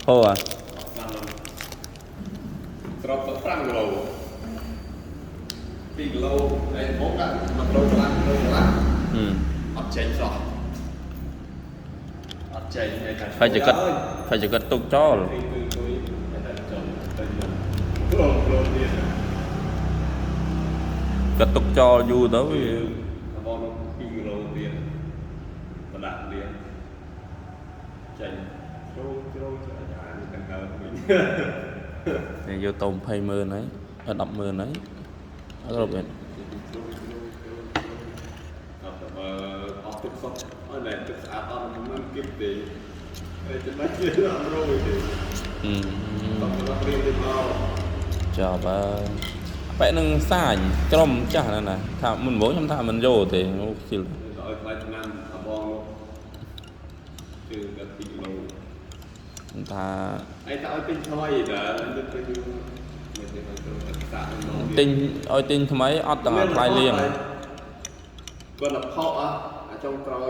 ហូអា ក្របទៅ5គីឡូ2គីឡូហើយមកដាក់1គីឡូកន្លះគីឡូកន្លះ ហឹម អត់ចេញសោះអត់ចេញហើយថា ហើយចកិតហើយចកិតទុកចោល គឺគឺគឺតែចូលទៅយកគីឡូទៀត កិតទុកចោលយូរទៅវា បងនោះ2គីឡូទៀតបដាក់លៀងចេញជ្រូជ្រូជ្រូអានេះកណ្ហើវិញ នេះយកទៅ20ម៉ឺនហើយអត់10ម៉ឺនហើយអត់គ្រប់ទេ ជ្រូជ្រូជ្រូជ្រូអត់ទៅបើអស់ទឹកសុទ្ធអត់ណែទឹកស្អាតអត់មិនគៀបទេហើយចំណេញយើងអត់រយទេ ហឹម តោះទៅរៀនទៅមក ចប់ហើយបែកនឹងសាញក្រុមចាស់ណាស់ណាថាមុនមកខ្ញុំថាមិនយកទេអូខ្ជិល ទៅឲ្យថ្លៃឆ្នាំអាបងនោះគឺដល់2គីឡូ ខ្ញុំថា ឯតើឲ្យទិញថ្មីដែរទៅទៅយូរមិនទេទៅទឹកសាកនឹង ទិញឲ្យទិញថ្មីអត់ទាំងអាថ្លៃលៀង គាត់ទៅផកអាចុងក្រោយ